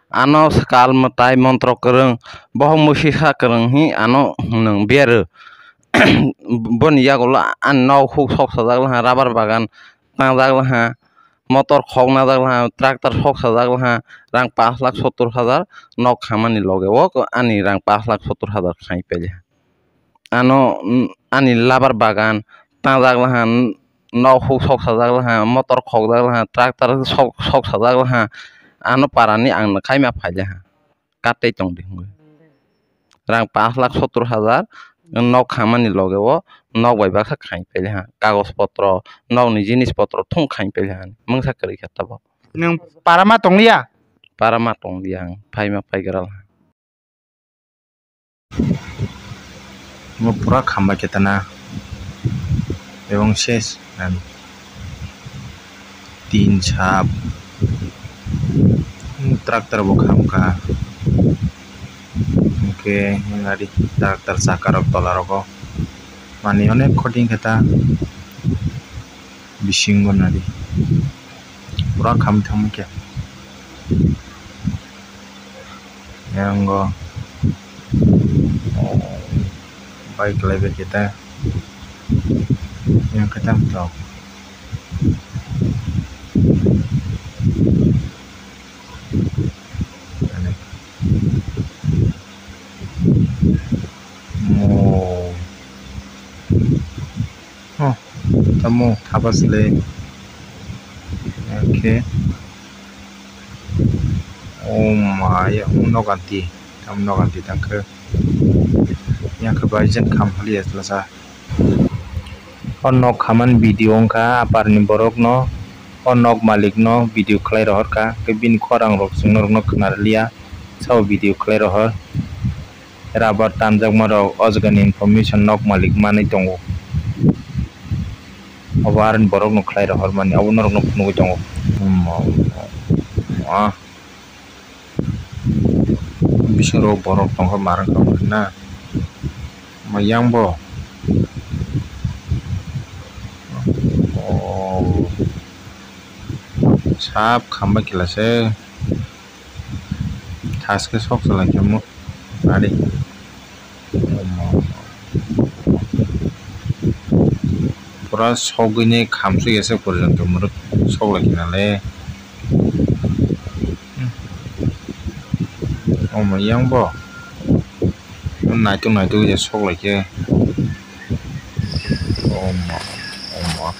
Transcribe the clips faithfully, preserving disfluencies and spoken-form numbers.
Ano swkal mwtai montro kwrwng, bohok mwsisa kwrwng hi ano nwng berw. Boni yagulo ani nok huk sok sajak laha, rubber bagan tangjak laha, motor khok najak laha, tractor sok sajak laha, rang pash lakh sottor hajar nok khamani loge o ani rang pash lakh sottor hajar khai pailiha. Ano, mm, ani labar bagan tangjak laha, nok huk sok sajak laha, motor khokjak laha, tractor sok, sok sajak laha, ano parani ang no khaima phailaha, katei tongdi hwnwi. Rang pash lakh sottor hajar nok khamani loge o nok bai baksa khai pailiha, kagoj potro, nokni jinis potro thung khai pailiha, mungsa kwrwi kha tabok. Nwng para ma tongliya? Para ma tongliya ang, phaima phaigra laha. Omo pura khamba khe tana. Ebong ses nani. Tin sap. Tractor bo khamkha. Hwnkhe nari tractor chaka rok tola rogo. Manwi onek kotong khe ta. Bisingo nari. Pura kham thangma khe. Yango. Bike lai bai khe ta. Yang khe tam tok. Mo. Oh, tamo thapa sle. Oke. Oh my, oh, noganti. Tam noganti tangkhe. Yang khe bai jen kham hali atlasa. O nok khaman video wngkha, aparni borokno, o nok malikno video khlai rohorkha, tei bini khorang rok chwng norokno khna rwliya, sao video khlai rohor. Rubber tanjakma rok o jaga ni information nok malik manwi tongo. Obo aroni borok no khlai rohor mani, obo norok no phunugwi tongo. Bising rogo borok tongkha, marwng kha na. Yang bo. Oh. Sap khamba kila se. Thaske sok salai khe mo. Ari. Pura sogwini khamsuk ya se porjonto mwrwk sok lai khe nale. Omo yang bo. Naituk naituk ya sok lai khe. Omo. Omo.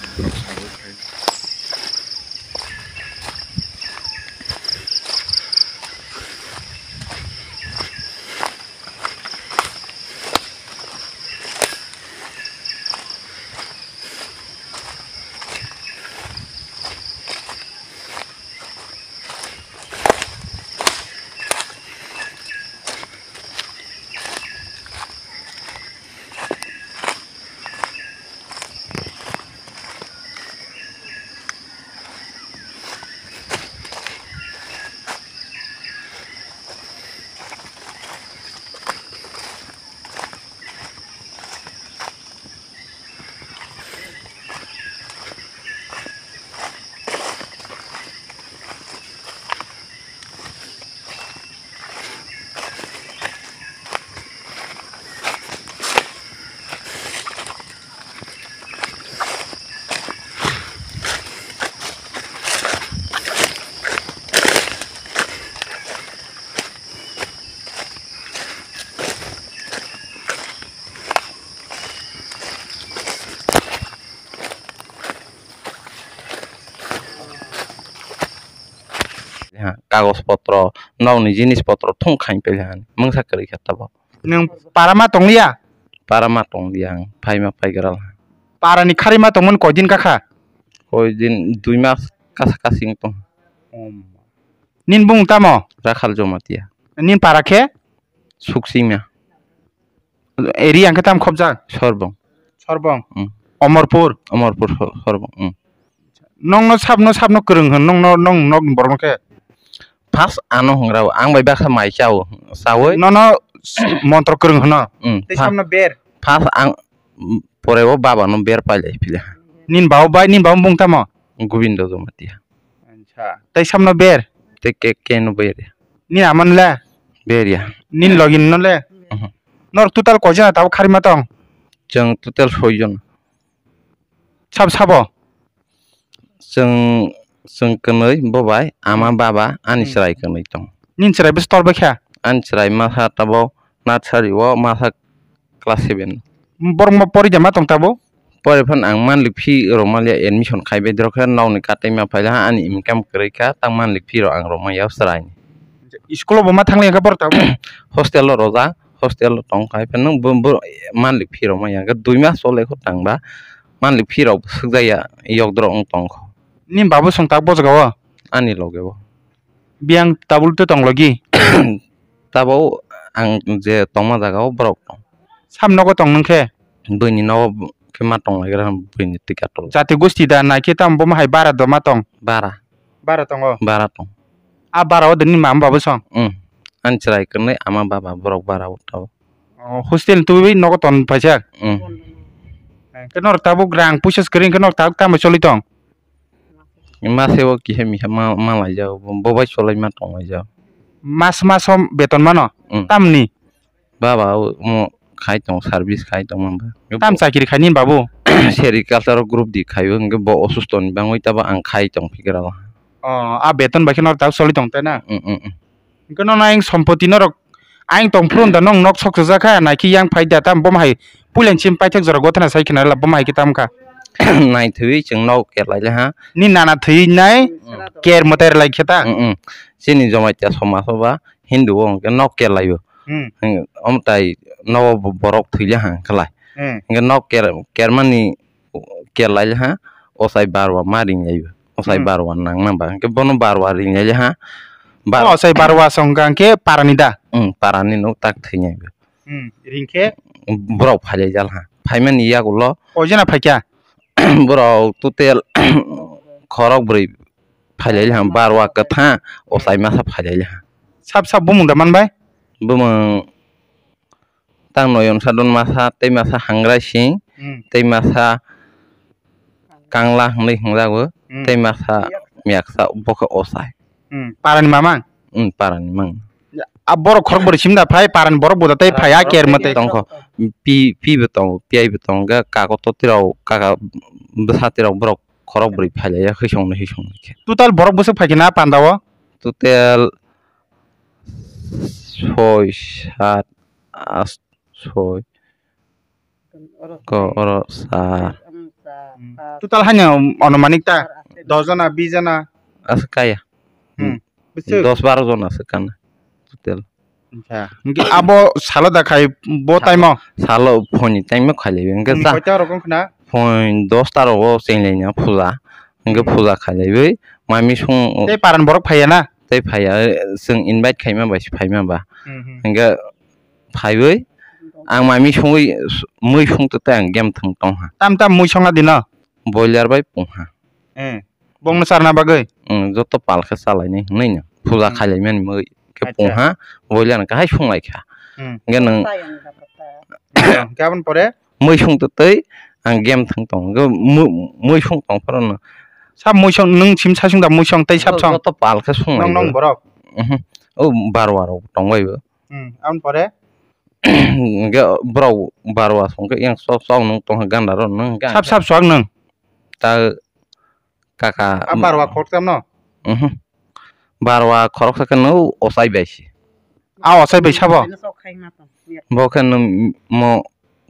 Ha, kagoj potro, nokni jinis potro thung khain paili han, mungsa kwrwi kha tabok. Nwng para ma tongliya? Para ma tongliya ang, phaima phaigra la. Para ni khari ma tongmani koi din kakha? Koi din, dui mas kasa kasi wng tong. Nini bung tamo? Rakhal Jomatia. Nini para khe? Suksima. Area hwnkhe tamo khobjak? Sorbong. Sorbong? Mm. Omorpur? Omorpur Sor-, Sorbong, mm. Nokno sabno, sabno kwrwng hwn, nokno, nong, nokni borokno khe? First ano hwngra o, ang bai baksa mai chao, chawi. Nono montro kwrwng hwno? Mm, tei fa-, sabno ber? First ang, mm, pore o baba no ber pailai phila. Nini baba bai, nini baba bung tamo? Gobindo Jomatia. Acha. Tei sabno ber? Tei ke, ke no ber. Nini ama no le? Beria. Nini logi no le? Mhm. Nor total koi jona tabuk kharima tong? Chwng total soi jon. Sab sabo? Chwng, chwng kwnwi bo bai, ama, hmm, baba, ani, hmm, chwrai kwnwi tong. Nini chwrai bwswk tor bai kha? Ani chwrai masa tabuk nursery o, masa class seven. Borok ma pori da ma tong tabuk? Pori phan ang monthly fee rw maliya, admission khai bai dorok khe nokni katwi ma phaila ha, ani income kwrwi kha, ta monthly fee rw ang rw maya chwraini. School o bo ma thang liya kha borok tabuk? Hostel o rwjak, hostel o tong khai phan nw bo, bo monthly fee rw maya khe dui mas chole kho tang ba monthly fee rw swk jaya yok dorok wng tong kho. Nini babu song tak bo jaga o? Ani loge o. Biyang tabul twi tong logi? Tabuk ang je tongma jaga o borok tong. Sam nogo tong nung khe? Buini nogo khe ma tong lai gra buini twi katol. Jati gosti da nai khe tamo bo ma hai bara do ma tong? Bara. Bara tongo? Bara tong. A bara o de nini mama babu song? Hmm. Ani chwrai kwnwi ama baba borok bara o tabuk. Oh, hostel twi nogo tong paisa? Hmm. Khe nor tabuk rang puisa kwrwi khe nor tabuk tamo choli tong? Mase o kisa misa ma, ma laijao, bo bai cholai ma tong laijao. Mas maso beton mano? Mm. Tamni? Baba o mo khai tong, service khai tong man ba. Tam chakiri khai ni babu? Sericulture group di khai o, hwnkhe bo osusto ni bangwi tabo ang khai tong phigra la. Oh, a beton bai khe nor tak choli tong te na? Mm, mm, mm. Hwnkhe nono ayang sompoti norok ayang tong phuru da nong nok sok sojak kha, naikhe yang phai da tam bo hai puila chim paithak jora gothana sai khna la bo hai khe tam kha. Naithwi chwng nok ker lai le ha. Ni nana thwi nai, mm, ker mwtai lai khe ta. Mm, mm. Chini Jamatia somaj o ba Hindu o hwnkhe nok ker lai o. Hmm. Hwnkhe omo tai nogo bo-, borok thwi le ha hwnkhe lai. Hmm. Hwnkhe nok ker, kermani ker lai le ha, ochai barwa ma ring lai o. Ochai, hmm, barwa nang nang ba. Hwnkhe bono barwa ring lai le ha. Bar- O ochai barwa song hwnkha hwnkhe parani da? Hmm, parani no tak thwi nai bo. Hmm, ring khe? Borok phai lai jal ha. Phaimani yagulo. Koi jona phai kha? Borok total khorok bwrwi phai lai le ha. Barwa kwtha ochai masa phai lai le ha. Sab sab bumung da man bai? Bumung Tang Noyon Sadon masa, tei masa Hangrai Singh, hmm, tei masa Kangla hwnwi hwnjago, hmm, tei masa Miyaksa, bo khe ochai. Hmm, parani mamang? Hmm, parani mang. A borok khorok bwrwi sim da phai, parani borok bo da tei phai, a ker mwtai. Tongkho, pi, pi bo tongo, piyai bo tongo, ga kago to tirok, kaka bwsa tirok borok khorok bwrwi phai lai ya, hisongno, hisongno khe. Total borok bwswk phai khe na panda o? Total soi, sat, ast, soi. Ko, oro, sa. Total hanya anumanik ta? Dos jona, bis jona? Asa kaya. Hmm. Bwswk? Dos baro jona se kana. Total. Acha. Hingke abo salo da khai bo time o? Salo phone time o khai lai. Hingke hmm, sa. Koita rok wng khna? Phone dos ta rogo cheng lai na puja. Hingke hmm, puja khai lai bai. Mami song. Tei paran borok phaiya na? Tei phaiya, chwng invite khaima bai se phaima ba. Hmm, hmm. Hingke phaiwi ang mami songwi mui songtwi tei ang game thwng tongha. Tam tam mui songna dino? Boiler bai pungha. Eh, bongno charna bagwi? Hmm, joto pal khe chalainai hwnwi no. Puja hmm, khailaimani mui khe acha, pungha, boiler no kahai songlaikha. Hmm. Hingke nwng hingke aboni pore? Mui songtwi tei ang game thwng tong. Hingke mu-, mui song tong phoro no. Sab mui song, nwng sim sa song da mui song tei sab song? Joto pal khe song nong lai nong bo. Borok? Mhm. O barwa rok tong bai bo. Hmm, aboni pore? Hingke borok barwa song khe yang sok sok nwng tong ganda ro nwng hingke sab sab sok nwng? Ta kaka. A barwa khoroksa no? Mhm. Barwa khoroksa khe no ochai bai se. A ochai bai sabo? Bo khe no mo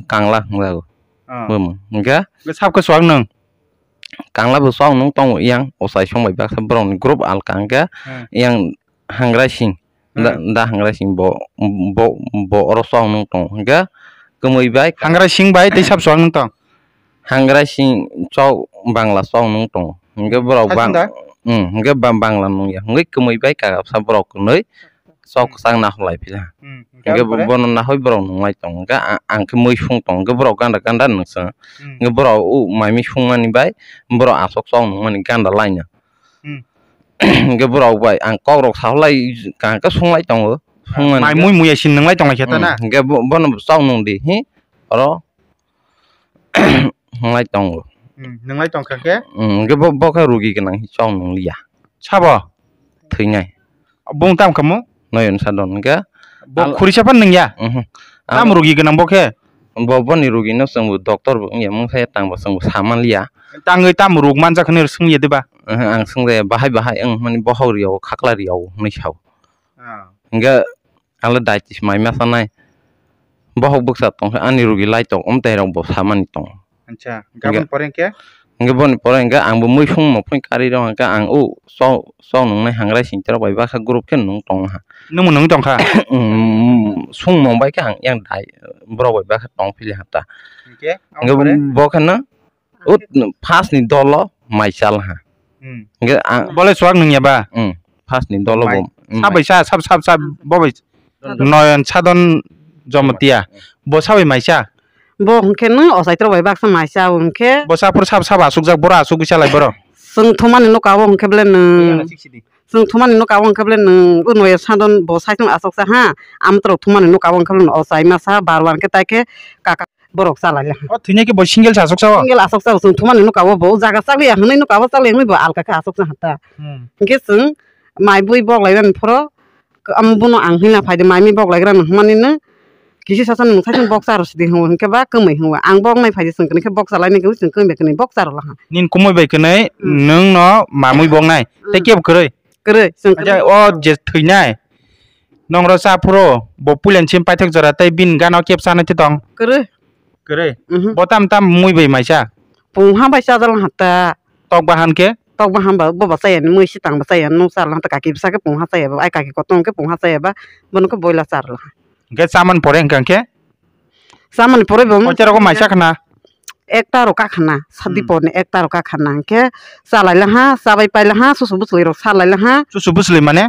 kangla hwnjago. Ah. Bo mo. Hingke? Hingke sab khe sok nwng? Kangla bo sok nwng tongo yang ochai song bai baksa borok ni group alka hingke hmm, yang Hangrai Singh. Da, hmm, da Hangrai Singh bo, bo, bo oro chwng nung tongo. Hingke kwmwi bai. Hangrai Singh bai tei sab chwng nung tong? Hangrai Singh chwng Bangla chwng nung tongo. Hingke borok bang, hmm, hingke ba-, Bangla nung ya. Hingke kwmwi bai kaka bwsa borok kwnwi chwng kwchang naholai phila. Hmm, hingke hingke bo-, bono nahoi borok nunglai tongo. Hingke a-, ang khe mui sung tongo. Hingke borok ganda ganda nung song. Hmm. Hingke borok o mai mui sung mani bai borok aswk chwng nung mani ganda laina. Hmm. Hingke borok bai ang kok rok saholai kaham khe sunglai tongo. Sungmani mai mui muya sin nunglai tonglai khe ta na? Hmm, hingke bo-, bono chwng nung di, hi? Oro nunglai tongo. Hmm, nunglai tong kha khe? Hmm, hingke bo, bo khe rugi gwnang, hi chwng nung liya. Sabo? Thwinai. Bung tam khamu? Noyon Sadon hwnkhe. Bo khurisa phan nungya? Mhm. Tam rugi gwnang bo khe? Bo boni rugi no chwngbo doctor bo wngya mungsa ya tangbo chwngbo samanliya. Tangwi tam rug manjak hwnwi swngya diba? Mhm, ang swngjaya bahai bahai wng mani bohok riyao khakla riyao hwnwi sao. Ah. Hwnkhe Ang le dialysis mai ma sanai. Bohok bwkcha tongkha ani rugi lai tong, um, tei rok bo samani tong. Acha, hwnkhe gabon pore hwnkhe? Hwnkhe boni pore hwnkhe ang bo mui sung mo phone kari rok hwnkhe ang o chok, chok nungnai hangrai sing terok bai baksa group khe nung tong ha. Nung nung tong kha? Um, sung mo bai khe ang yang dai borok bai baksa tong phili ha ta. Hwnkhe? Hwnkhe bo khe no O first ni dolo mai chal ha. Hmm. Hwnkhe ang Bole swak nungya ba? Hmm. First ni dolo bo. Hmm. Sabai sa, sab, sab, sab, bo bai Noyon Sadon Jomotia. Bo sabai mai sa? Bo hwnkhe no ochai tro bai baksa mai sa hwnkhe. Bo sa phuru sab, sab asukjak, boro asuk bisa lai boro. Chwng thumani nuka o hwnkhe bole nung. Chwng thumani nuka o hwnkhe bole nung, o Noyon Sadon bo saichung asuksa ha. Amtro thumani nuka o hwnkhe bole ochai masa, barwan khe tai khe kaka. Borok chalai le. O thwinai khe bo single se asok sao? Single asok sao, chwng thumani nuka o bo jaga chakliya hwnwi nuka o chakliya hwnwi bo alka khe asok sa hata. Hmm. Hwnkhe chwng mai bui bok lai rani phoro, am bono ang hwnna phai de mai mi bok lai rani hwnmani no kisi sasa nwng sai bok charo sidi hwnwi hwnkhe ba kwmwi hwnwi ang bok nai phai de chwng khe bok chalai nai khe chwng kwmwi khe bok charo la ha. Nin kumui bai kwnwi Hmm. nwng no mamui bok nai tei Hmm. kebo kwrwi. Kwrwi, chwng kwrwi. Acha, o je thwinai. Nongro cha phuru, bo puilen sim paithak jora tei bini gana o kebsa nai tong. Kwrwi. Kwrwi. Mhm. Bo tam tam mui bai maisa. Pungha bai chajal hata. Tok bahan khe? Tok bahan ba, bo ba chaya ni mui sitang ba chaya, nung char hata kaki bwsa khe pungha chaya ba, ai kaki kotong khe pungha chaya ba, bono khe boila char la. Hwnkhe chamani pore hwnkha khe? Chamani pore bo. Koita rogo maisa khna? Ekta ro kakhna, sadi Hmm. porni ekta ro kakhna, hwnkhe chalai laha, chabai pai laha, susu bwswlwi rok salai laha. Susu bwswlwi mane?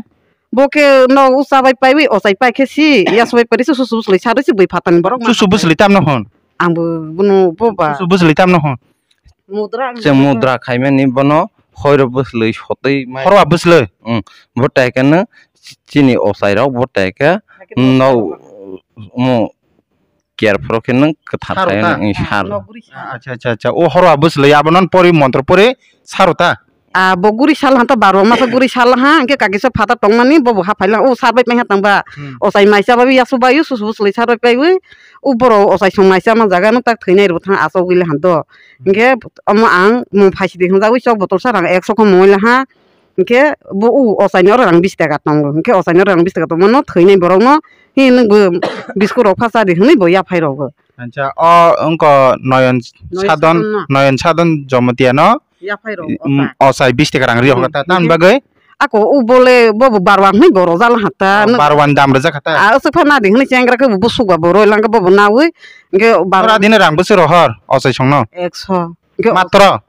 Bo khe no o chabai paiwi, ochai pai khe si, ya chabai pai si, susu bwswlwi sarwi si bui phatani borok ma. Susu bwswlwi tamno hwn? Ang bo bono bo ba. Susu bwswlwi tamno hwn? Mudra ang Chwng bo mudra khaimani bono khoiro bwswlwi sotwi mai. Khorwa bwswlwi? Hmm. Bo tai khe no chini ochai rok, bo tai khe Hakhe no omo Kiar phoro khe nwng kwthar Saro khe ta? Nwng sar. Nok guri sal. Acha, acha, acha. O horo abo swlai abo non pori montro pori saro ta? Ah, bo guri sal han ta baro masa guri sal ha, hwnkhe kaki sa phatar tongmani, bo bo ha phaila, o sar bai paiha tangba. Hmm. Ochai maisa bai yasu bai, susu bo swlai sar bai paiwi, o boro ochai song maisa ma jaga no tak thwinai rw thang asogwi le han do. Hmm. Hwnkhe omo ang mung phaisidi hwnjawi chok botol sa rang ekso kho mungwi le ha. Hwnkhe bo o ochaini oro rang bish taka tongo. Hwnkhe ochaini oro rang bish taka tongmano thwinai borokno, "Hi, nwng bo biskut rok pha cha di," hwnwi bo yaphai rogo. Acha, o wngkha Noyon Noyon Sadon, Sadon no. Noyon Sadon Jomotia no, Yaphai rogo, mm, ocha. Ochai bish taka rang ri hokha ta, tamni bagwi? Ako o bole bo bo barwa hwnwi bo rojal ha ta. Oh, barwani dam rwjak kha ta? A, aswk pha nadi hwnwi chengra khe bo busuk ba bo roi lang khe bo bo nawi. Hwnkhe barwa. Ora dine rang bwswk rohor ochai songno? Ekso. Hwnkhe matro?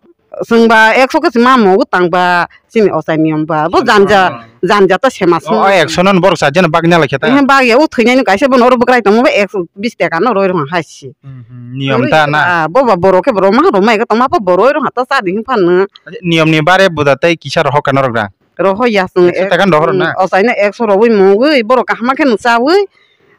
Chwng ba ekso khe chwng ma mo tang ba chini ochai niyom ba. Bo janja, janja ta sema sung. O, o ekso non borok sa jeno bagna lai khe ta? Ehe, bagya o thwinai no kaisa bono oro bwkrai tongma ba ekso bish taka no roi rong hai si. Hmm, hmm, niyom ta na? Ah, bo ba borok khe borok ma rong mai khe tongma bo boroi rong ha ta cha di hin phan no. Niyom ni bare buda tei kisa rohor kha norok da? Rohor ya chwng ekso taka no rohor na? Ochai no ekso rogwi mungwi borok kaham khe no chawi.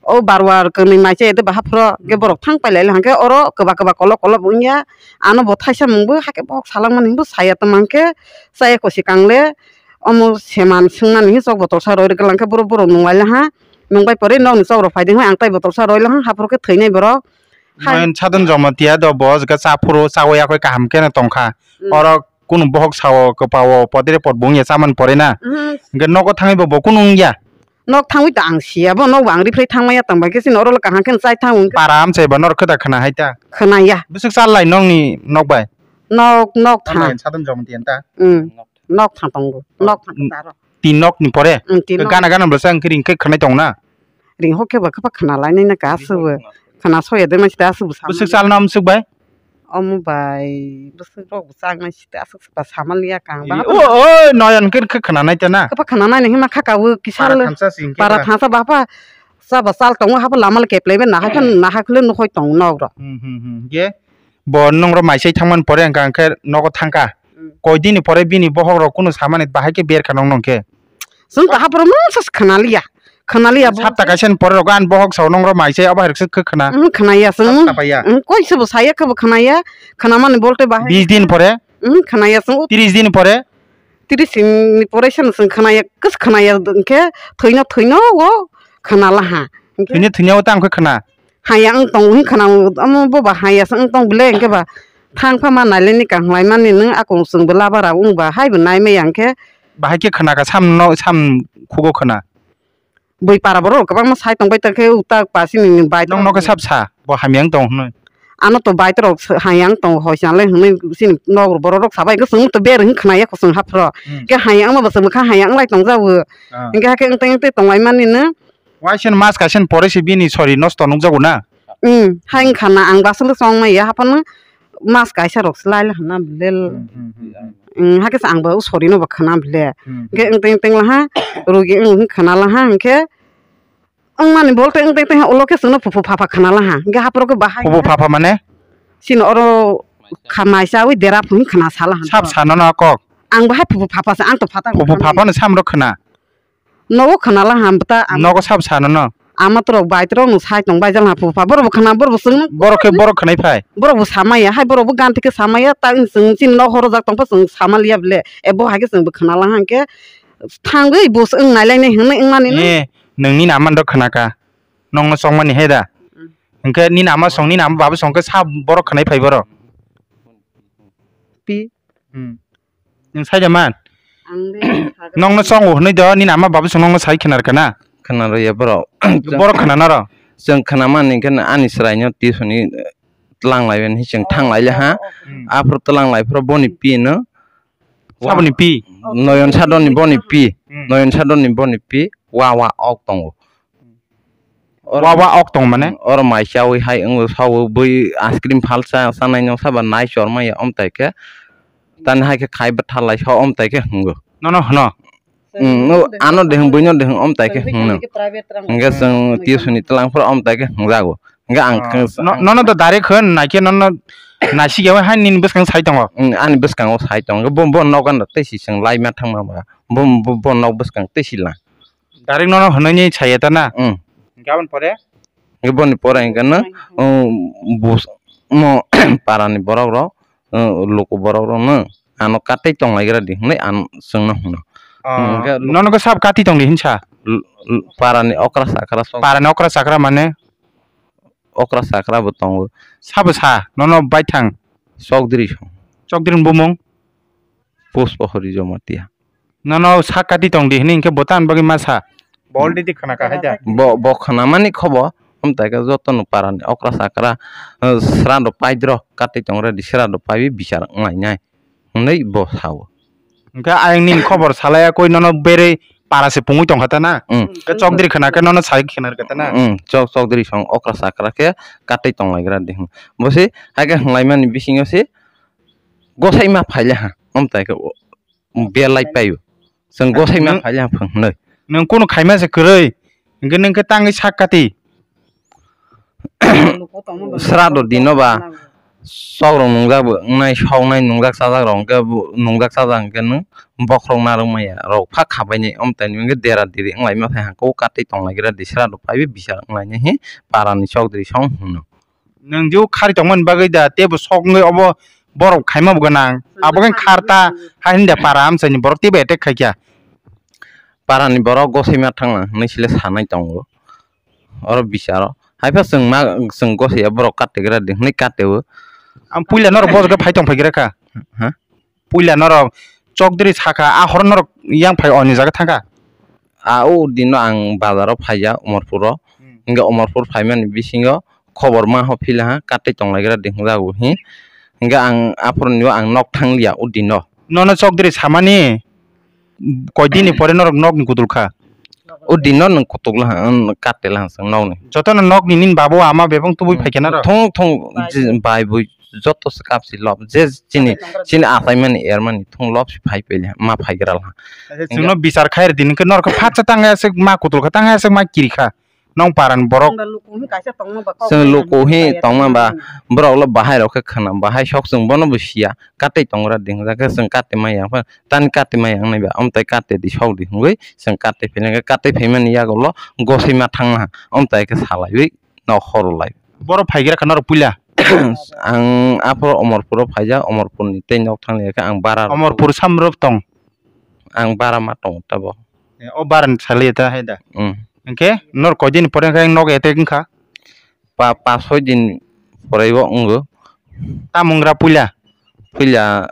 O barwar kwnwi mai chaya de bahaphro, hwnkhe borok thang pailai le, hwnkhe oro kwba kwba kolok kolok wngya. Ano bo thaisa mungbo, hakhe bohok salangmani hinbo saya tongma, hwnkhe chaya kosi kangle omo seman swngnani hin chok botol sa roi rwgwlang khe borok, borok nungwai laha. Nungbai pore nokni chok rok phaidi, hwnwi ang tai botol sa roi laha, haphro khe thwinai borok. Hai. Noyon Sadon Jomotia do bo jwkha cha phuru, chawi yakwi kaham kheno tongkha. Hmm. Oro kunu bohok sao, kwpao, podire pod bo wngya chamani pore na. Mhm. Hwnkhe nogo thangwi bo, bo kunu wngya? Nok thangwi ta ang siya, bo nok bo ang rifrei thangmaya tang bai khe chini oro le kaham khe chai thang. Para amchai ba norok khe da khna hai ta? Khna ya. Bwswk chal lai nokni nok bai? Nok, nok thang. Noyon Sadon Jomotia ta? Hmm. Nok thang tongo. Nok thang ta ro. Tin nok ni pore? Hmm, tin nok. Gana gana bwsa ang khe ring khe khwnai tong na? Ring hok khe ba khe ba khna lai nai na ka aswk bo. Khna soya de ma sita aswk bo sa. Bwswk chal na amswk bai? Omo bai, bwswk rok bo chak nai site aswk swk ba sama liya kang ba. O, o, Noyon khe, khe khna nai tena. Khe ba khna nai hinma kha ka o kisa para le. Thamsa sing khe para ba. Thamsa ba pha, sa ba chal tongo ha pha lama le keplai be nahai phan nahai khule nukhoi tong nok rok. Hmm, hmm, hmm. Ge, bo nong ro maisai thangman pore ang khe nogo thangka. Hmm. Koi dini pore bini bohok rok kunu samani bahai khe ber kha nong nong khe. Chwng ta haphuru mungsa se khna liya. Khna liya bo. Sapta kaisa ni pore rogo ani bohok sao nongro mai se abo hai rok se khe khna. Wng khna ya chwng. Sapta pai ya. Wng koi se bo saya khe bo khna ya. Khna mani bolte bahai. Bis din pore. Wng khna ya chwng. Tris din pore. tris ni pore se nwng khwnaya, kwswk khwnaya hwnkhe thwino thwino o khwnalaha. Hwnkhe Thwino thwino o tang khe khwna. Haya wng tongo hwn khwna, omo boba haya se wng tong bwle hwnkhe ba thang pha ma nailaini kaham laimani nwng akung chwngbo labara wngba haibo naimaya hwnkhe. Bahai khe khwna ka sam no, sam khugo khwna. Bui para borok kwbangma sai tongbai tongkhe utak pasini bai Nong nokhe sab sa, bo hamya wng tong hwnwi. Ano to bai torok haya wng tong hoi sanle hwnwi sini nok borok rok sabai hwnkhe chwng to ber hwn khwnaya khosong haphro. Hmm. Ke haya wngma bo chwng kha haya wnglai tongjago. Ah. Hwnkhe hakhe wngtwi wngtwi tonglaimani no. Waisen mas kaisen pore se bini sori nosto nukjago na? Hmm, hai wngkha na ang baswk chongmaya haphano mas kaisa rok se laila hwnna bwle. Hmm, hmm, hmm, hmm. Hmm, hakhe se ang bo sori no bo khwna bwle. Hmm. Hwnkhe wngtwi wngtwi laha, rogi wng khwna laha hwnkhe wngmani bol tei wngtwi tei ulo khe chwngno phuphu phapha khwna laha. Hwnkhe haphro khe bahai Phuphu phapha mane? Sini oro khamai chawi dera phung khwna sala han. Sab sano no kok. Ang bahai phuphu phapha se ang to phata Phuphu phapha no samro khwna. Nogo khwnala ham ta, am- Nogo sab sano no. Ama torok bai torok no sai tong bai jala phupha borok bo khwna borok bo chwng. Borok khe borok khwnai phai. Borok bo samaya hai borok bo ganti khe samaya ta chwng chini nok horo jak tong pha chwng samaliya bwle. E bo hai khe chwng bo khwnala hang khe thangwi bo chwng nai lai nai hwnwi wng mani no. E nwng nini ama rok khwna ka. Nong no chong mani hai da. Mm. Hwnkhe nini ama song nini ama baba song khe sa borok khwnai phai borok. Pi. Hmm. Nwng sai da man? Ang de saga Nong no chongo hwnwi do, nini ama babu song nong no sai khwna rwkha na? Khwna rwya borok. Borok khwna naro? Chwng khwna mani khe ani chwrai no tuition ni tlang lai mani chwng thang lai le ha. Hmm. Aphuru tlang lai phuru boni pi no. Saboni pi? Noyon sadoni boni pi. Hmm. Noyon sadoni boni pi. Wa wa ok tongo. Oro Wa wa ok tong mane? Oro mai chawi hai wngwi sawi bui ice cream phalsa chanai no saba nai chormaya omtai khe. Tani hai khe khai bwthalai sa omtai khe hwngo. Nono hwno? Mm, no, ano de hwn, buino de hwn omtai khe hwno. Hwnkhe chwng tuition ni tlang phuru omtai khe hwngjago. Hwnkhe ang Ah, khe no-, nono to direct hwn nai khe nono naisik yawi hai nini bwskang sai tongo. Mm, ani bwskango sai tongo. Bo, bo nogo no tei si chwng laima thangma ba. Bo, bo, bo nok bwskang tei si la. Direct nono hwnwi ni chaya ta na? Mm. Hwnkhe aboni pore? Hwnkhe boni pore hwnkhe no, um, bus-, mo parani borok rok, um, luku borok rok no ano katwi tong lai gra di hwnwi ang chwngno hwno. Ah, hwnkhe nono khe sab katwi tong di hinsa? L-, l-, parani okra chakra sok. Parani okra chakra mane? Okra chakra bo tongo. Sabo sa, nono baithang? Chokdri song. Chokdri ni bumung? Pushpa Hori Jamatia. Nono sak kati tong di hini hwnkhe bo tang bagwi ma sa. Bo already khwna ka hai da. Bo, bo khwna mani khobo, amtai khe joto no parani okra sakra, eh, srado paidro, kati tong re di srado paiwi bichar wng lai nai. Hwnwi bo sao. Hwnkhe ayang nini khobor salaya koi nono berwi para se pungwi tong kha ta na? Mm. Khe chokdri khwna khe nono sai khwna rwkha ta na? Mm, chok, chokdri song okra sakra khe kati tong lai gra di hwn. Bo se hai khe hwnglai mani bisingo se gosai ma phai le ha. Amtai khe o, belai paio. Chwng gosai ma Nwng, phai le ha phang hwnwi. Nwng kunu khaima se kwrwi. Hwnkhe nwng khe tangwi sak kati. Srado dino ba sok rok nungjak bo wngnai, soknai nungjak chajak rok hwnkhe bo nungjak chajak hwnkhe nwng bokhorok narwk maya rok pha khabainai. Omtaini hwnkhe dera diri wnglaima phai hangkhe o katwi tong lai gra di srado phaiwi bichar wnglainai hi parani chokdri song hwno. Nwng je o khari tongmani bagwi da teibo sok wngwi obo borok khaima bo gwnang. Abo khe khar ta ha hinda para amchaini borok teibo attack khaikha. Parani borok gosai ma thangna hinwi sile sanai tongo. Oro bicharo. Haipha chwng ma, chwng gosai ya borok kate gra di hinwi kate o. Ang puila norok bojok phai tong phai gra kha. Ha? Puila norok chokdri sakha, a horo norok yang phai oni jaga thangkha? A, o dino ang bazaro phaiya, Omorpuro. Hmm. Hingke Omorpur phaimani bisingo khobor ma ho phila ha, katwi tong lai gra di hwnjago hi. Hingke ang aphuru ni o ang nok thang liya o dino. Nono chokdri samani koi dini pore norok nokni kutul kha? O dino nwng kutuk la ha, nwng kate la ha chwng nokni. Jotono nokni nini babo ama bebong tubui Hmm. phaikha norok? Thung thung bai bui joto se kapsi lob, je chini, chini achaimani ermani thung lob si phai pele, ma phai gra la. Acha, chwngno bichar khai rwdi, nwng khe norok khe phatsa tang ya se ma kutul kha, tang ya se ma kiri kha, nong paran borok. Chwng luku hi tongma ba, borok lo bahai rok khe khana, bahai sok chwng bono bo siya, katwi tong gra di, hwnjak khe chwng katwi ma yang pha, tani katwi ma yang nai ba, amtai katwi di sok di hwnwi, chwng katwi phai nai khe, katwi phai mani yago lo gosai ma thang na, amtai khe salaiwi. Nok horo lai. Borok phai gra kha norok puila? Ang aphuru Omorpuro phaijak, Omorpurni tei nok thang liya khe ang bara rok Omorpur samrop tong. ang bara ma tongo tabo. Eh, o bara ni sali ta hai da. Mm. Hwnkhe nor koi din pore khe nog attack wngkha? Pa, pa soi din pore o wngo. Tamo wng ra puila? Puila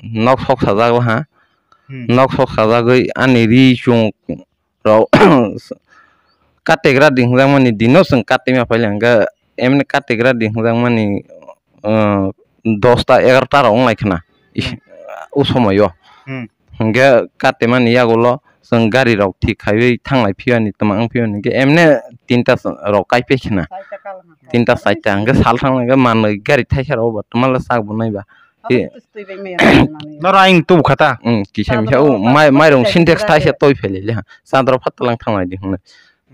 nok sok sajak ha. Hmm. Nok sok sajagwi ani ri chung rok kategra di hwnjakmani dino chwng katema pailangkha, emni kategra di hwnjakmani, uh, dosta egarota rok wnglai khna. Hmm. O somoio. Hmm. Hwnkhe katemani yagulo chwng gari rok thik khaiwi thanglai phiyani twma wng phiyani hwnkhe emne tinta rok kaipai khna. Tinta chaita hwnkhe sal thanglaikha manwi gari thaisa rok bo twmala chak bo naiba. Ki- Noro aying tubu khata. Mm, kisa misa o mai, mairung sintex thaisa toi phele le ha. Sadro phatlang thanglai di hwnwi.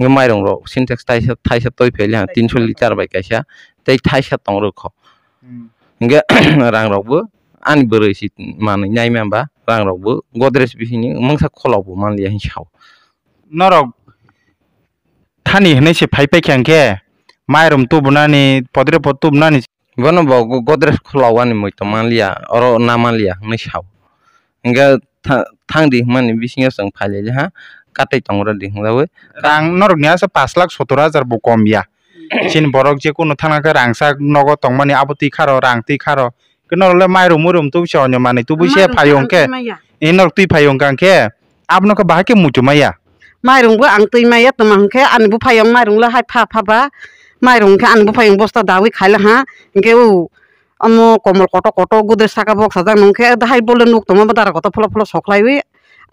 Nge mairung rok sintex thaisa, thaisa toi phele ha, tinso liter bai kaisa. Tei thaisa tong rwkho. Hmm. Nge rang rok bo ani bwrwi si manwi nai mamba rang rok bo Godrej bisini mungsa kholok bo manliya hin sao. Norok thani hwnwi se phai paikha hwnkhe mairum tubunani, podre pod tubunani. Bono bo go-, Godrej khulao ani muitu manliya, oro na manliya hwnwi sao. Hwnkhe tha-, thangdi hwnmani bisingo chwng phailailiha, katai tongrodi hwnjawi. Rang norokni asa pash lakh sottor hajar bo kom ya. Chini borok je kunu thangna khe rangchak nogo tongmani abo twi kharo, rang twi kharo. Khe norok le mairum muirum tubui se onyo manwi tubui se phaio hwnkhe. Mairum twi maya. E norok twi phaio hwnkha hwnkhe. Abono khe bahai khe muitu maya. Mairung bo ang twi maya, tongma hwnkhe ani buphayung mairung le hai pha pha ba. Mairung hwnkhe ani buphayung bosta dawi khaila ha. Hwnkhe o omo komol kotor kotor Godrej saka boksajak nung khe hai bole nuk tongma dara kotor pholo pholo soklaiwi.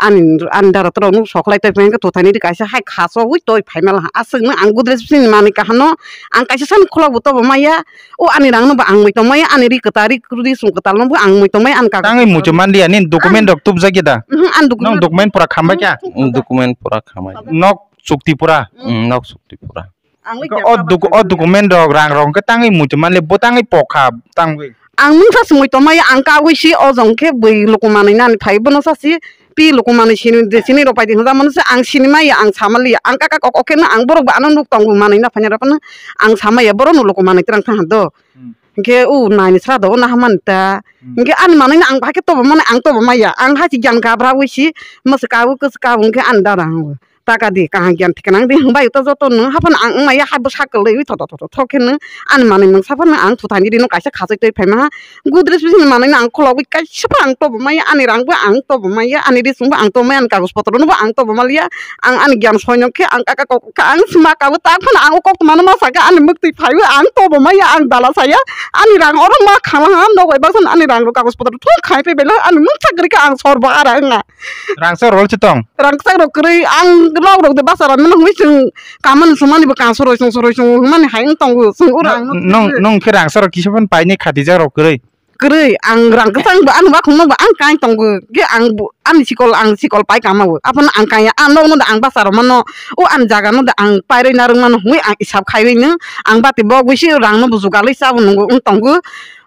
Ani, ani dara torok nuk soklai tongphai hwnkhe twthaini ri kaisa hai khasowi toi phaimala ha. Aswkno ang Godrej bisingni manwi kaham no ang kaisa sani khulok bo tobo maya. O ani rang no bo ang mui tongmaya, ani ri kwtal, ri, ri sung kwtal no bo ang mui tongmaya, ani kagoz. Tangwi muitu manliya, nini document rok tubjak ya da? Mhm, ani document. Nong document pura khambai kya? Mm, document pura khamai. Nok chukti pura? Mm, nok chukti pura. Ang le o docu-, o document rok, rang rok hwnkhe tangwi muitu manliya, bo tangwi pokha, tangwi. Ang mungsa se mui tongmaya, ang kagwi si o jong khe bui luku manwi nani phai, bono sa si pi luku manwi sini de sini rok pai di hwnjak mano se ang sini maya, ang samaliya, ang kaka kok khe no ang borok bo ano nuk tongo manwi na phanya rok no ang samaya, borok no luku manwi twrang thang do. Hmm. Hwnkhe o naini sra do, o naha mani ta. Hmm. Hwnkhe ani manwi no ang bahai khe tobo mani, ang tobo maya. Ang hai se gyan gabra wi si, mwswk kabu, kwswk kabu hwnkhe ani dada hango. Taka di, kaham gyan thiknang di, hwnkhe bai to joto no haphano ang wngmaya, haibo sakal wi tho tho tho tho khe no ani manwi mungsa phano ang thuthaini ri no kaisa khachoi twi phai ma ha. Godrej bisingni manwi no ang khulogwi kaisa phano ang tobo maya, ani rang bo ang tobo maya, ani ri chwng bo ang tobo maya, ani kagoj potro no bo ang tobo maliya. Ang ani gyan soino khe ang kaka kok kha ang sma kabo ta phano ang o koktwma no ma saka ani mwktwi phaiwi ang tobo maya ang dala saya ani rang oro ma khala ha nok bai baksa ani rang rok kagoj potro thung khai pe bela ani mungsa kwrwi kha ang sor bo ara wngna. Rangsa rol se tong. Rangsa rok kwrwi ang nok rok de basa rok mano hwnwi chwng kaman sumani bo kansa roi song roi song mani hai wng tongo chwng ura ang nong nong khe rangsa rok kisa phano paini khatijak rok kwrwi. Kwrwi, ang rang kwchang bo, ano bakhung no bo ang kai tongo, khe ang bo, ani sikol, ang sikol pai kama bo, aphano ang kaya, ang nokno da ang basa rw mano, o ani jaga no da ang pairwi narwk mano hwnwi ang isap khaiwi no, ang bati bogwi si rang no bo jugalwi chabo nungo wng tongo,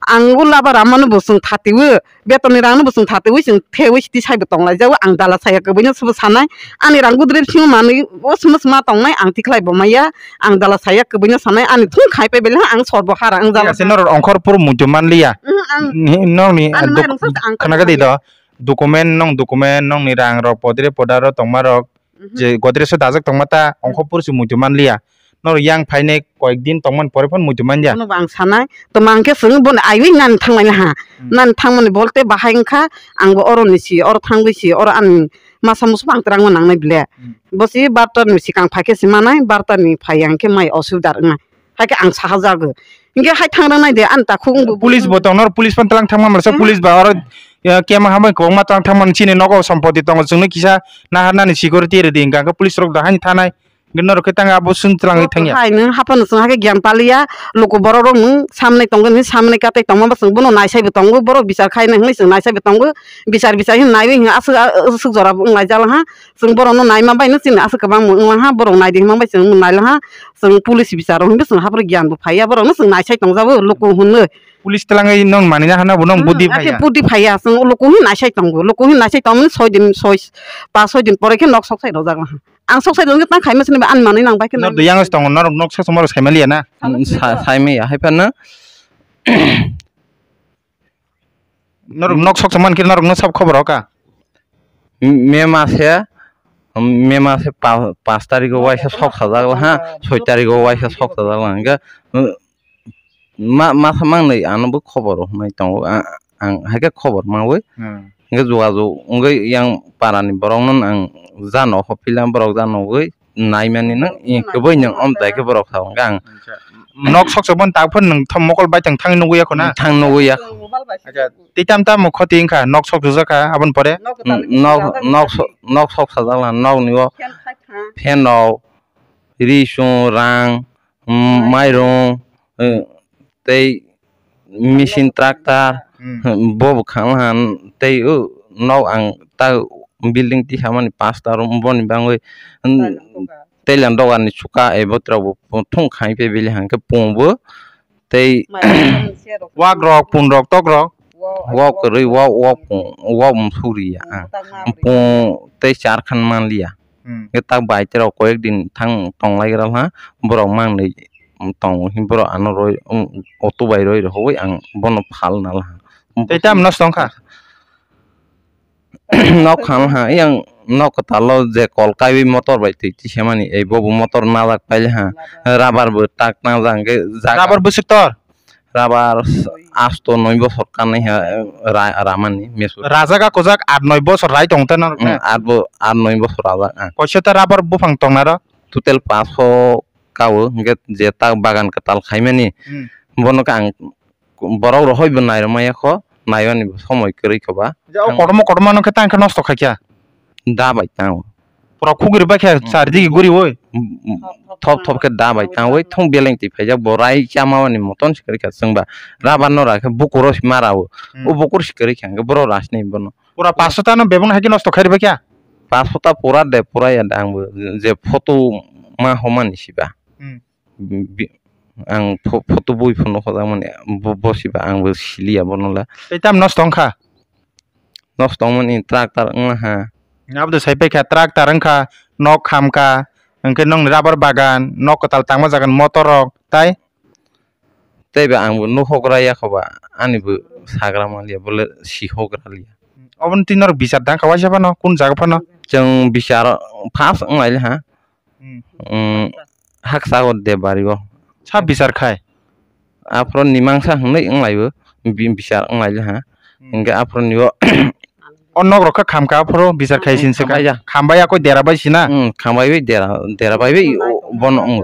ang o laba rama no bo chwng thatiwi, betonni rang no bo chwng thatiwi chwng thewi siti saibo tonglai jago, ang dala saya kwbwi no sobo sanai, ani rang gudre bisingo manwi o sma sma tongnai, ang tikhlai bo maya. Ang dala saya kwbwino sanai ani thung khai pe belai ang sorbo hara ang jala. Ase norok ongkhor pur muitu manliya. Mhm, ang Ni-, nokni ani duk-, mairung sa ang khana gadi do. Document nong document nongni rang rok podre podaro tongma rok Mhm. je godrejo dajak tongma ta ongkhor pur se muitu manliya. Norok yang phainai koyek din tongmani pore phano muitu manya. Bono bo ang sanai. Toma hwnkhe chwng bono aiwi nani thanglai ha. Hmm. Nani thangmani bolte bahai wngkha ang bo oro ni si oro thangwi si oro ani masa musu ang twrangma nangnai bile. Hmm. Bo si barta ni sikang phai khe si manai, barta ni phai yang khe mai osubidar wngnai. Hai khe ang saha jago. Hinkhe hai thang rang nai de, ani takhuk wngbo. Police bo tong, nor police phano tlang thangma masa, hmm, police ba oro, ya, kema hambai kwbangma tlang thangma chini nogo sompoti tongo, chwngno kisa naharnani security rwdi, hinkhe police rok da haino thanai. Hinkhe norok khe tang abo swng twlangwi thangya. Hai nwng haphano chwng hakhe gyan paliya, luku borok rok nwng samnai tongo, nwng samnai katai tongma bo chwng bono naisai bo tongo, borok bichar khaina hinwi chwng naisai bo tongo. Bichar bichar hin naiwi hin aswk, aswk jora bo wng lai jala ha. Chwng borok no naima bai no chini aswk kwbang wng lang ha, borok nai di hinma bai chwng nai lang ha. Chwng police bichar rok hinwi chwng haphuru gyan bo phaiya, borok no chwng naisai tong jago luku hinwi. Police twlangwi nong manina hana bo nong budi phaiya. Budi phaiya, chwng luku hin naisai tongo, luku hin naisai tongmani soi din, soi, pas soi din pore khe nok sok sai rojak lang ha. Ang sok sai rojak tang khaima sini ani manwi nang bai khe. Nor yang tongo, nor nok sok sok maro sai maliya na. Sa-, sai maya hai phano. Norok nok sok tongmani khe norok no sab khobor hoka. May mase, May mase pa-, pash tarikh o waisa sok sajak ha, soi tarikh o waisa sok sajak hingke, ma, masa mangnwi ano bo khobor rok hwnwi tongo. A-, ang hai khe khobor manwi Hmm. hingke jogajog wngwi yang para ni borok no ang jano hopila borok jano wngwi naimani no hingke bai nwng om tai khe borok sao hingke ang Acha. Nok sok sobon tak phun nwng thom mokol bai tang thang nugwi yakho na? Thang nugwi yakho. Acha, tei tam tam khoti wngkha, nok sok sujak kha, aboni pore? Nok, nok sok, nok sok sajak la, nok ni o fan rok, ri sung, rang, mm, mairung, eh, tei machine tractor, Hmm. bo bo khang han tei o nok ang ta building tisamani pastor boni bangwi, mm, tei lang dogar ni chuka ebo tok bo thung khai pe bili hangke pung bo tei wak rok, pun rok, tok rok. Wak kwrwi, wak, wak pung, wak msuri ya ang. Pung tei char khan manliya. Hmm. Hwnkhe tak bai terok koyek din thang tonglai gra ha, borok mangnwi tong, borok ano roi, um, auto bai roi rwhoi ang bono phal nal ha. Tei tam nosto wngkha? Nok khan ha, yang nok kwtal o je kol kaiwi motor bai twi tisemani, ei bobo motor najak paili ha, rubber bo tak najak hwnkhe jaga. Rubber bwswk tor? Rabar asto noi bosor kanwi ha, ra-, ramani mesu. Rajak a kujak aat noi bosor rai tong ta norok na? Hmm, aat bo, aat noi bosor rajak ang. Koiso ta rabar buphang tong naro? Total paso kao, hingke je ta bagan kwtal khaimani. Hmm. Bono khe ang borok rohoi bo nairwmaya kho, naimani bo somoi kwrwi kho ba. Je o kotorma kotorma no khe tang khe nosto khaikha? Da bai tango. Pura khugri bai khe Hmm. chari digi guri oi. Mm, mm, thop thop khe da bai tango, oi thung beleng twi phaijak, bo rai chama ni moton se kwrwi kha chwngba. Rabar no ra khe bukur o se ma rao. Hmm. O bukur se kwrwi kha hwnkhe boro rasni bono. Pura paso ta no bebak no hai khe nosto khairi bai kha? Paso ta pura de pura ya da ang bo je photo ma homani siba. Hmm. Bi-, ang pho-, photo bui phano khojakmani bo, bo siba ang bo siliya bono le. Tei tam nosto wngkha? Nosto wngmani tractor wngna ha. Abo de sai paikha, tractor wngkha, nok khamkha, hwnkhe nokni rubber bagan, nok kwtal tangma jagan, motor rok, tai? Tei ba ang bo nukhok raya kho ba, ani bo sagra manliya, bole si hogra liya. Oboni twi norok bichar dang kha waisa phano, kun jaga phano? Chwng bichar first wng lai ha. Hmm. Hmm, haksa o Debari o. Sa bichar khai? Aphro ni mangsa hwnwi wng lai o, bi-, bichar wng lai ha. Hmm. Hingke aphro ni o. O nok rok khe kham kha aphro bichar khai sin se khai. Khambai ya. Khambai ya koi dera bai sina? Hmm, khambai bai dera, dera bai bai o, bono wng.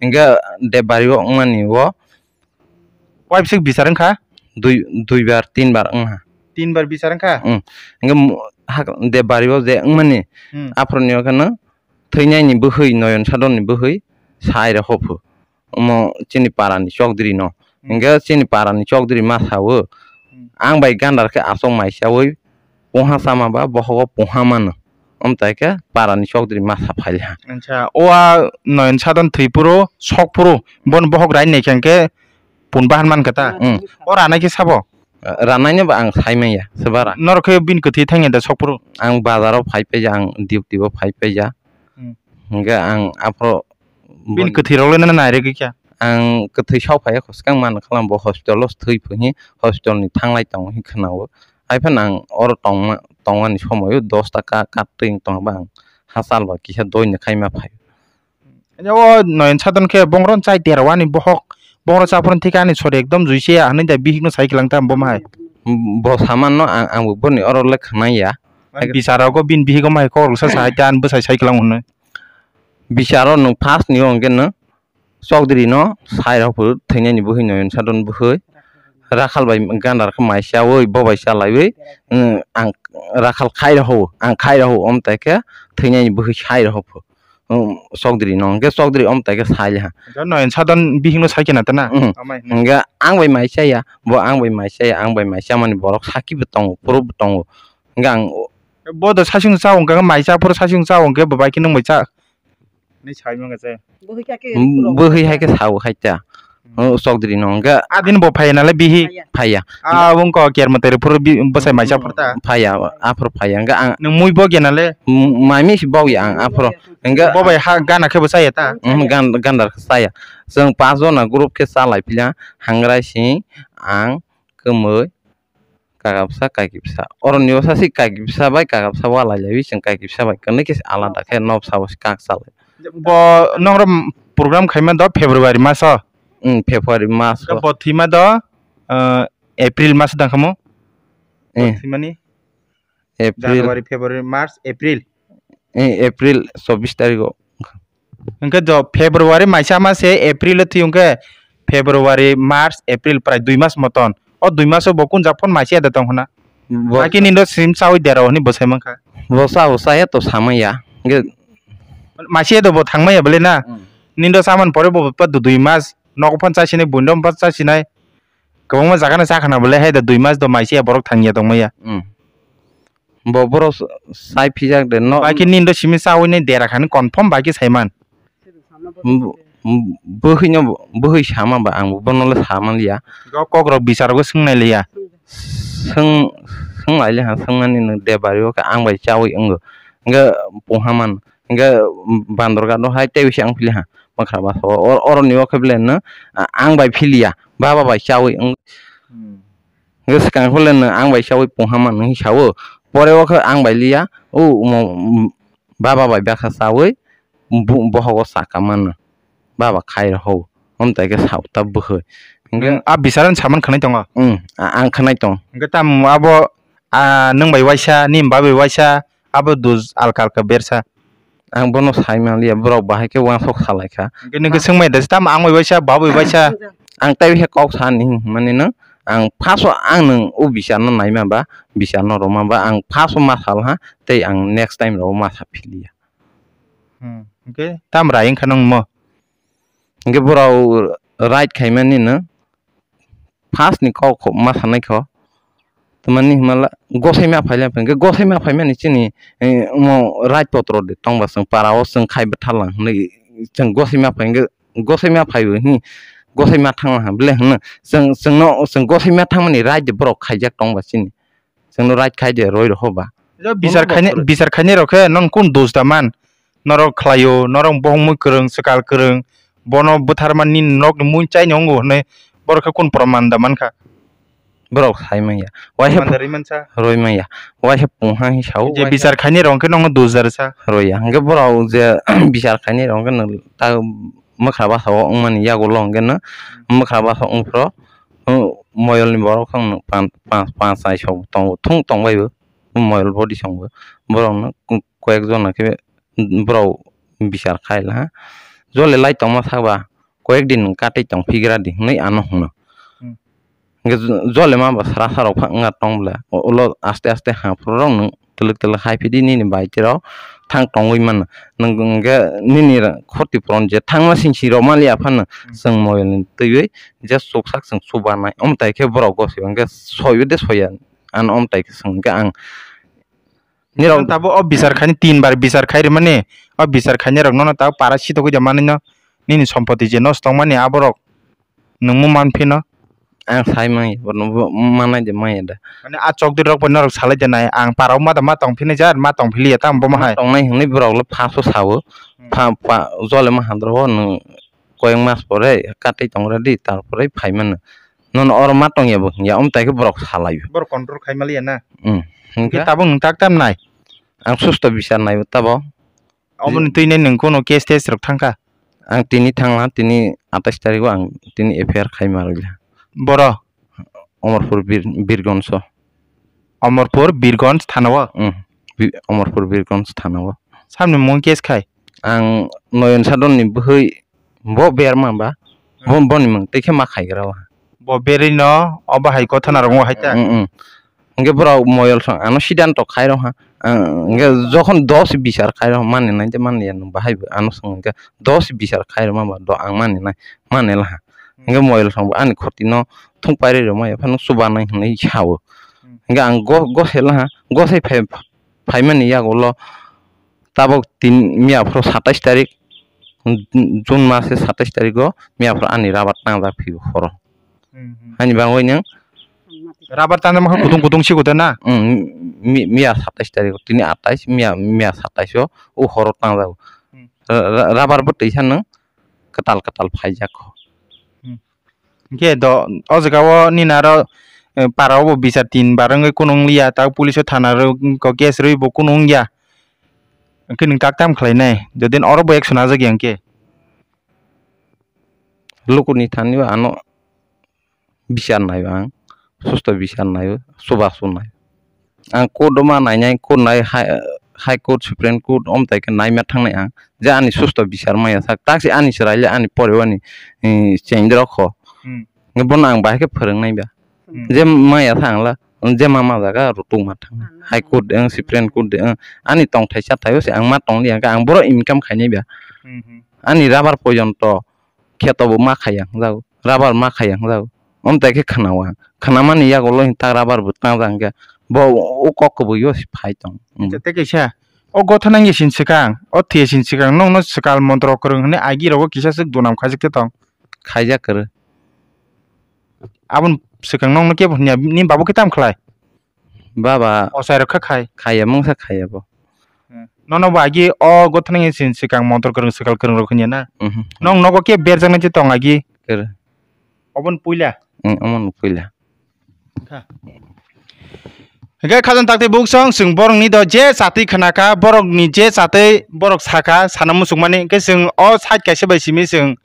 Hingke Debari o wng mani o. Waibswk bichar wng kha? Dui, dui bar, tin bar wng ha. Tin bar bichar wng kha? Hmm. Hingke mo-, hak-, Debari o je wng mani, Hmm. aphro ni o khe no thwinai ni bwhwi, Noyon Sadon ni bwhwi, sai rok hopho. Omo chini para ni chokdri no. Hmm. Hingke chini para ni chokdri ma sao, Hmm. ang bai gandar khe aswk mai chaui, pungha chama ba bohogo pungha mano. Omtai khe para ni chokdri ma sa phai ha. Acha, o a Noyon Sadon thwi phuru, sok phuru, bon bohok rai nai khe hingke pun bahan man kha ta? Hmm. O ranai khe sabo? Ranai no ba ang sai manya, se bara. Norok khe bini kwthwi thangya da sok phuru? Ang bazar o phai paija, ang duty bo phai paija. Hmm. Hingke ang aphro Bini kwthwi rok le nang nai rwgwi kha? Ang kwthwi sok phai kho, swkang mano khalam bo hospital o thwi phai hi, hospital ni thanglai tongo hi khwnao. Hai phano ang oro tongma, tongmani somoio dosta ka, ka twi tong ba ang hachal ba kisa doi ni khaima phai. O Noyon Sadon khe bongro chai tera wani bohok, bongro chaphuru thika ani sori ekdom juise ya, hinui da bihik no sai kilang ta bo mahai. Bo saman no ang, ang bo boni oro le khwnai ya. Bichar rogo bini bihik o mahai kok rwksa sai ta ani bwsai sai kilang hinui. Bichar o nwng first ni o hwnkhe no Chokdri no sai rok phuru thwinani bwhwi Noyon Sadon bwhwi Rakhal bai gandar khe mai chaui bo bai chalaiwi, mm, ang Rakhal khai rok, ang khai rok, omtai khe thwinani bwhwi sai rok phu, mm, Chokdri no hwnkhe Chokdri omtai khe sai le ha. Noyon Sadon bihik no sai khe na ta na? Mm. Amai. Hwnkhe ang bai mai chaya, bo ang bai mai chaya, ang bai mai chamani borok sakhi bo tongo, proof bo tongo. Hwnkhe ang bo do sasing cha hwnkhe mai cha phuru sasing cha hwnkhe bo bai khe nung bai cha. Ni sai manga je. Bwhwi kha khe Mm, bwrok bwhwi hai khe sao khai ta. Hmm. Oh, Chokdri no hwnkhe Adin bo phai nalai bihik. Phaiya. Phaiya. Ah, wngko kermo tere phuru bi-, bwsai maisa phuru ta. Phaiya, aphuru phaiya. Hwnkhe ang Nwng mui bo gena le. M-, maimi si bog ya ang aphuru. Hwnkhe Bo bai ha gana khe bwsai ya ta. Mm, gan-, gandar khe saya. Chwng pas jona group khe chalai phila. Hangrai si ang kwmwi. Kaka bwsa, kaki bwsa. Oroni bwsa si kaki bwsa bai kaka bwsa walai laiwi chwng kaki bwsa bai kwnwi khe alada khe noksa bo si kak chalai. Bo nokro program khaima do February maso. Hmm, February maso. Bo thwima do, uh, April maso dang khamo. Bo Eh. Thwimani April. January, February, March, April. Eh, April chobbish tarikh o. Hwnkhe jo February maisa ma se April o thwi hwnkhe February, March, April prai dui mas moton. O dui maso bo kun jak phon maisa da tong hwna. Bo Haki nindo sim chawi dera hwnwi bwsai mankha. Bo cha bo chaya to samaya. Hwnkhe Maisa da bo thangmaya bwle na. Hmm. Nindo saman pore bo pa du-, dui mas. Nogo phon chasinai, buino phon chasinai. Kwbangma jaga no chakhana bwle hai da dui mas do maisa borok thangya tongmaya. Hmm. Bo borok sai phijak de no. Bai khe nindo simi chawi nai dera khani confirm bai khe saiman. Bu-, bu-, bwhwino, bwhwi sama ba ang bono le sama liya. Kok, kok rok bichar go swngnai liya. Swng, swng lai le ha, swngnani nwng de bari o khe ang bai chawi wngo. Hwnkhe pungha man, hwnkhe bandor gado hai tei bisi ang pili ha, mwkhra basa o, o-, oroni o khe bele no, a-, ang bai pili ya, baba bai chawi wng. Hmm. Hwnkhe swkang khe le no ang bai chawi pungha man hinwi sao. Pore o khe ang bai liya, o mo-, baba bai baksa chawi, bu-, bohogo saka mano. Baba khai rw hw. Omtai khe sao ta bwkhwi. Hwnkhe Nwng a bichar ani saman khwnai tongo? Hmm, a-, ang khwnai tong. Hwnkhe tamo abo, a, nwng bai waisa, nini baba bai waisa, abo dus alka alka bersa. Ang bono sai manliya, borok bahai khe uansuk salai kha. Hwnkhe nwng khe swngmaya da, tamo ang bai waisa, baba bai waisa? Ang tei khe kok sa ni hwnmani no, ang first o ang nwng o bichar no naima ba, bichar no rwma ba, ang first o ma sal ha, tei ang next time rw ma sa philiya. Hmm, hwnkhe tam rai wngkha nwng mo? Hwnkhe borok right khaimani no first ni kok kho ma sanai kho. Tamani hwnmala gosai ma phaila hwnkhe gosai ma phaimani chini, eh, omo right potro de tongba chwng para o chwng khai bwtharlang hwnwi chwng gosai ma phai hwnkhe gosai ma phaibo hwnwi gosai ma thangma ha bele hwnno chwng chwngno chwng gosai ma thangmani right de borok khaijak tongba chini. Chwngno right khai de roi rw ba. Jo bichar Bono khainai, bo bichar khainai rok khe non kun dos da man? Norok khlaio, norok bohong mui kwrwng, swkal kwrwng, bono bwtharma nini nok ni mui chai ni wngo hwnwi borok khe kun proman da man kha? Borok sai manya. Waisa Proman da rwi man sa. Roi manya. Waisa pungha hi sao, Je waisa bichar khainai rok khe nokno dos da rwsa. Roi ya. Hwnkhe borok je bichar khainai rok khe nwng ta mwkhra basa o wngmani yagulo hwnkhe no mwkhra basa wngphuru, uh, moyol ni borok wng pan-, panch, panch, chai sok tongo, thung tong bai bo moyol body song bo. Borok no ko-, koyek jona khe borok bichar khai la ha. Jole lai tongma sak ba koyek din katwi tong phigra di hwnwi ano hwno. Hmm. Hwnkhe jo-, jole ma ba sra sra rok phak wngya tong bwle. O-, ulo aste aste ha phuru rok nwng twlwk twlwk hai phidi nini bai tei rok thang tongwi mano. Nwng hwnkhe nini ra-, khoti puron je thangma sing sing rok mali aphano Hmm. Chwng moyol ni twiwi je chuksak chwng chubanai. Omtai khe borok gosio hwnkhe soiyo de soiya. Ano omtai khe chwng hwnkhe ang nirok Ang tabuk o bichar khaini tin bar bichar khai rimani, o bichar khainai rok nono tabuk para sitogwi da manwi no nini sompoti je nosto wngmani aborok nwng mo man phino. Ang sai manya, bono bo manai de manya da. Mane a chokdwi rok bai norok salai de nai, ang para o ma da ma tong phini jar, ma tong phili ya tamo bo ma hai. Tongnai hwnwi borok le phaso sao, Hmm. pha, pha, jole ma handro o nwng koyeng mas pore katwi tong re di, tarpore phai mano. Nono oro ma tong ya bo hwnya, omtai khe borok salai o. Borok control khai mali ya na. Hmm. Hwnkhe Hwnkhe tabuk nwng tak tam nai? Ang susto bichar nai o tabo. Oboni twi nai nwng kuno case test rok thangkha? Ang tini thangla, tini atais tarikh o ang tini F I R khai ma rwla. Boro? Omorpur Bir-, Birgonj o. Omorpur Birgonj thana o? Mm, Bi-, Omorpur Birgonj thana o. Samni mung case khai? Ang Noyon Sadon ni bwhwi bo berma ba, bo, boni mung tei khe ma khaigra o. Bo berwi no obo hai gotha narwkngo hai ta? Mm, mm. Hwnkhe borok moyol song ano siddhanto khai rw ha. Ang, hwnkhe jokhon dos bichar khai rw ha, mani nai de mani ya, nwng bahai bo ano song hwnkhe dos bichar khai rw ma ba do ang mani nai, mani laha. Hmm. Hwnkhe moyol song bo ani khoti no thung pairi rw ma ya, phano chubanai hwnwi sao. Hmm. Hwnkhe ang go-, gosai laha, gosai phai, phaimani yagulo tabok tin, miya phuru satais tarik, June mase satais tarikgo miya phuru ani rabar tangjak phio horo. Hmm, hmm. Haini bagwi nwng Rabar tangjak ma khe kutung kutung sigo da na? Hmm, mi-, miya satais tarikgo, tini atais, miya, miya satais o, o horo tangjago. Hmm. Ra-, ra-, rabar bo twisa nwng kwtal kwtal phaijak kho. Hmm. Hwnkhe do, o jaga o nini aro eh, para o bo bichar tin bar wngwi kunu wng liya, tak police o thana rw-, ko case rwi bo kunu wng ya. Hwnkhe nwng tak tam khlai nai, jodi oro bo action najak ya hwnkhe. Lukuni thani o ano bichar naio ang, susto bichar naio, chubachu naio. Ang court o ma nainai, court nai, high, high court, supreme court, omtai khe naima thangnai ang, je ani susto bichar maya sak, tak se ani chwrai le ani pore o ani, eh, chendra kho. Hmm. Bono ang bahai khe phwrwng nai ba. Hmm. Je maya thang la, je ma ma jaga rutuk ma thang. Hmm. High court de, ang supreme court de, ang ani tongthai chathai o se ang ma tong liya, ang borok income khainai ba. Hmm, hmm. Ani rubber porjonto kheto bo ma khaiya hwnjago, rubber ma khaiya hwnjago. Omtai khe khwnao ang. Khwnamani yago lo tak rubber bo tangjak hwnkhe bo o kok kubui o se phai tong. Hmm. Acha, tei kaisa, o gotha nangya sin swkang, o thwiya sin swkang, nokno swkal montro kwrwng hwnwi agi rogo kisa swk dunam khaijak tong. Khaijak kwrwi. Aboni swkang nokno kebo hwnya, nini babo khe tam khlai? Baba. Ochai rok kha khai? Khaiya, mungsa khaiya bo. Hmm. Nono bo agi o gotha nangya sin swkang montro kwrwng swkal kwrwng rok hwnya na? Mhm. Nong nogo khe berjak nai tong agi? Kwrwi. Oboni puila? Hmm, omoni puila. Kha. Hingke khajang takti buksong, chwng borokni do je chatwi khna kha, borokni je chatwi borok sa kha, sana muchungmani, hingke chwng o side kaisa bai simi chwng,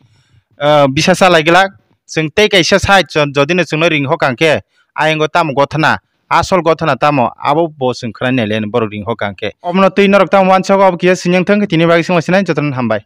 ah, bisa cha lai glak, chwng tei kaisa side jo-, jodi no chwngno ring hokang khe, ayang o tamo gothana, asol gothana tamo, abo bo chwng khna nai le borok ring hokang khe. Omono twi norok tamo uansago, obo kisa sinyang thang khe, tini bagwi chwngno sinai jotono hambai.